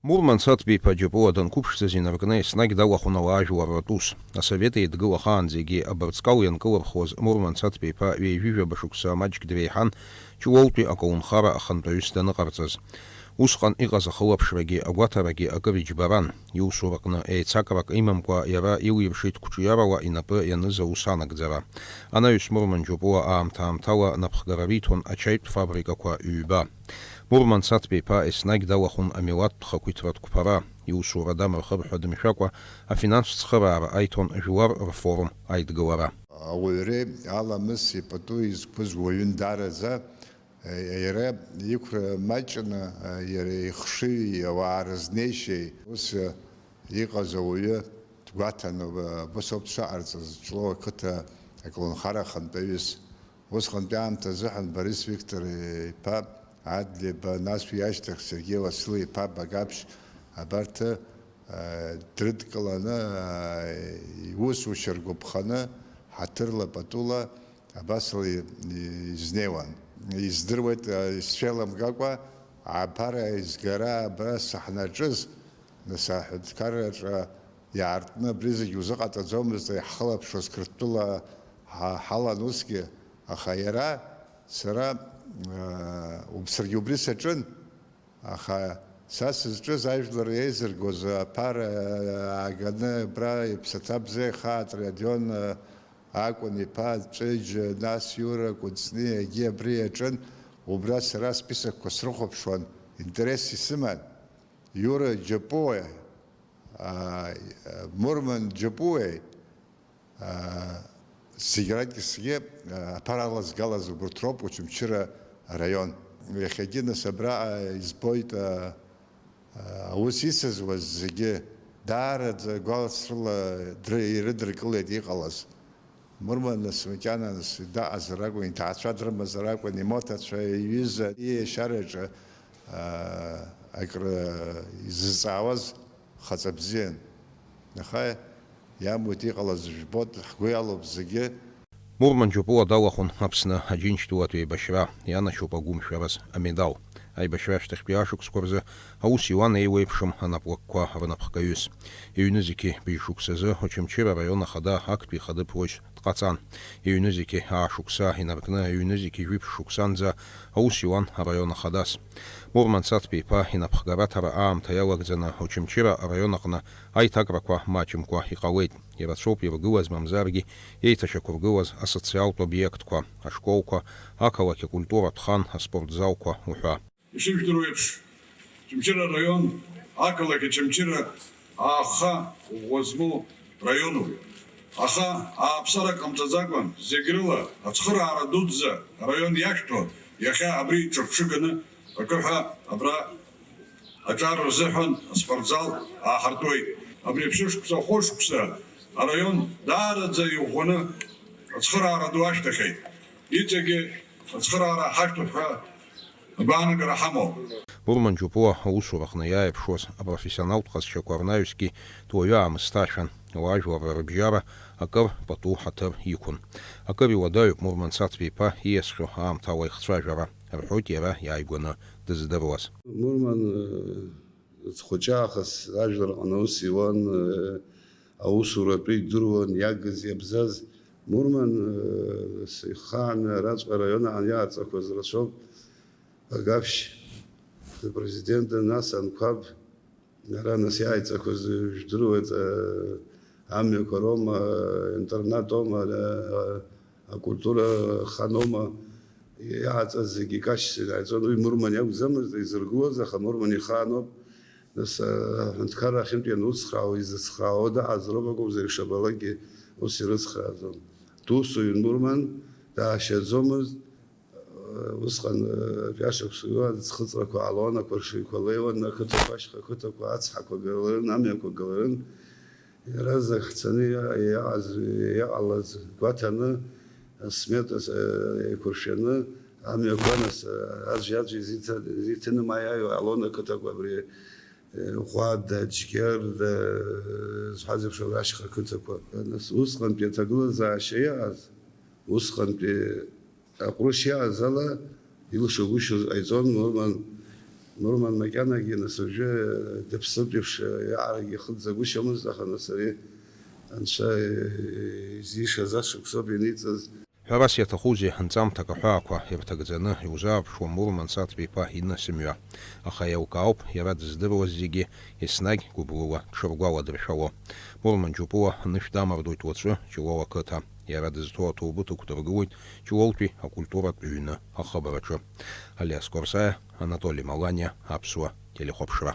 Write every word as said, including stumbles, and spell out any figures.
Мурман Саҭбеи-иԥа Џьапуа данқәыԥшӡаз инаркны еснагь далахәын ауаажәларратә ус. Асовет Еидгыла ахаанӡагьы абырҵкал ианкылырхуаз Мурман Саҭбеи-иԥа ҩажәижәаба шықәса маҷк дреиҳан Ҷлоутәи аколнхара ахантәаҩыс даныҟарҵаз. Усҟан иҟаз ахылаԥшрагьы агәаҭарагьы акыр иџьбаран. Иусураҟны еицакрак имамкәа иара илиршеит қәҿиарала инапы ианыз аус анагӡара. Анаҩс Мурман Џьопуа аамҭа-аамҭала напхгара риҭон ачаитә фабрикақәа ҩба. Мурман Саҭбеи-иԥа еснагь далахәын амилаҭтә хақәиҭратә қәԥара, иусура дамырхыр ҳәа дымшәакәа, афинанстә цхыраара аиҭон жәлар рфорум аидгылара. Ауаҩреи аламыси пату изқәыз уаҩын даараӡа, иара иқәра маҷны, иара ихшыҩи ауаа рызнеишьеи ус иҟаз ауаҩы дгәаҭаны, убас ауп дшыҟарҵаз, Ҷлоу ақыҭа аколнхара ахантәаҩыс. Усҟантәи аамҭа азыҳәан Борис Виктор-иԥа Адлеиба, нас уи ашьҭахь Сергеи Уасил-иԥа Багаԥшь, абарҭ, э, дрыдкыланы, э, иусушьа ргәаԥханы, ҳаҭырла патула абасала и-, и-, изнеиуан. Издыруеит, э, исцәеиламгакәа, аԥара изгара абра саҳнаҿыз, нас аҳәынҭқарраҿы иаартны абри зегь узыҟаҵаӡомызт, иаҳхылаԥшуаз Қырҭтәыла ҳа-, ҳалан усгьы, аха иара, сара, э, уб-, саргьы убри саҿын, аха са сызҿыз ажәлар еизыргоз аԥара, э, ааганы абра иԥсаҭа бзиа ихаатәра Адион, э, акәын иԥа Ҵәыџь, нас Иура Кәыҵниагьы абри иаҿын, убра сара списокқәа срыхәаԥшуан, интерес исыман. Иура Џьапуа, аа, Мурман Џьапуеи, аа, зегь ракгьы сгьы, аа, аԥара алазгалаз убырҭ роуп Очамчыра араион. Иахьагьы нас абраҟа избоит, аа, аа, аус исызуаз зегьы даараӡа гәалсрыла дры-, ирыдыркылеит иҟалаз. Мурман нас макьана нас даҟазар акәын, иҭаацәа дрымазар акәын, имоҭацәа, иҩыза, иешьараҿы, аа, акры изызҵаауаз хаҵа бзиан. Аха иамуит иҟалаз жәбоит, ҳгәы иалоуп зегьы. Мурман Џьопуа далахәын Аԥсны Аџьынџьтәылатә еибашьра, ианашьоуп агәымшәараз амедал. Аибашьра ашьҭахьтәи ашықәсқәа рзы аус иуан еиуеиԥшым анаплакқәа рнапхгаҩыс. Иҩнызқьи быжь шықәсазы Очамчыра араион ахада актәи ихадыԥуаҩс дҟаҵан. Иҩнызқьи аа шықәса инаркны, иҩнызқьи жәиԥшь шықәсанӡа аус иуан араион ахадас. Мурман Саҭбеи-иԥа инапхгараҭара аамҭа иалагӡаны Очамчыра араион аҟны аиҭакрақәа маҷымкәа иҟалеит. Ирацәоуп иргылаз, мамзаргьы еиҭашьақәыргылаз асоциалтә обиектқәа, ашколқәа, ақалақь акультуратә хан, аспортзалқәа уҳәа. Ишыжәдыруа еиԥш, Очамчыра араион ақалақь Очамчыра ааха ӷәӷәа змоу раионуп. Аха ааԥсарак ҟамҵаӡакәан, зегь рыла ацхыраара дуӡӡа араион иашәҭо, иахьа абри ҿырԥшыганы акы ҳәа абра аҿар рзыҳәан аспортзал ааҳартуеит. Абри аԥшьышықәса, ахәышықәса араион даараӡа иӷәӷәаны ацхыраара ду ашьҭахьеит. Иҵегьы ацхыраара ҳашәҭап ҳәа агәаанагара ҳамоуп. Мурман Џьопуа аусураҟны иааирԥшуаз апрофессионалтә ҟазшьақәа рнаҩсгьы дуаҩы аамысҭашәан, ауаажәларра рыбжьара акыр пату ҳаҭыр иқәын. Акыр иуадаҩуп Мурман Саҭбеи-иԥа ииасхьоу аамҭала ихцәажәара, рҳәоит иара иааигәаны дыздыруаз. Мурман, э, хәыҷы аахыс ажәлар рҟны аус иуан, э, аусуратәы идыруан, иагыз, иабзаз. Мурман, э, ихааны араҵәҟьа араион аан иааҵақәаз рацәоуп. Агавшь, апрезидент, нас Анқәаб, ара нас иааиҵақәаз, э, жәдыруеит, э, амҩақәа роума, э, интернатоума, э, акультура ханоума, иааҵаз зегьы кашьцан иааиҵон. Уи Мурман иакәӡамызт изыргылоз, аха Мурман ихаан ауп. Нас, э, аҳәынҭқарра ахьынтә иануцхраауа, изыцхраауа дыҟазароуп акәымзар, ишабалакгьы ус ирыцхрааӡон. Дусуҩын Мурман, даашьаӡомызт. Усҟан, э, жәашықәса иуан, ӡхыҵрақәа ҟалон, ақәаршыҩқәа леиуан, ақыҭақәа, ашьха қыҭақәа, ацҳақәа галарын, амҩақәа галарын. Иаразнак ҳцаны иа-, иаҟаз, иҟалаз гәаҭаны, асмета, э, еиқәыршәаны, амҩақәа, нас, э, аӡәи-аӡәи изиҭа-, изиҭаны ма иааиуа ҟалон ақыҭақәа абри, э, Ӷәада, Џьгьарда, э, зҳәаз еиԥш, абра ашьха қыҭақәа. Нас усҟантәи аҭагылазаашьа иҟаз, усҟантәи Аҟәрышь иааз ала илшогәышьоз ҟаиҵон, Мурман Мурман макьанагьы нас уажәы дыԥсып еиԥш, иаарагьы ихыӡӡагәышьамызт, аха нас ари анцәа изишаз ашықәсоуп ианиҵаз. Ҳәарас иаҭахузеи, анҵамҭак аҳәаақәа ирҭагӡаны иузааԥшуа Мурман Саҭбеиԥа инысымҩа. Аха еилкаауп иара дыздыруаз зегьы еснагь гәыблыла дшыргәаладыршәало. Мурман Џьопуа анышә дамардоит уаҵәы Ҷлоу ақыҭа. Иара дызҭоу аҭоубыҭ ықәдыргылоит Ҷлоутәи акультуратә ҩны ахыбраҿы. Алиас Корсаиа, Анатоли Маланиа, Аԥсуа телехәаԥшра.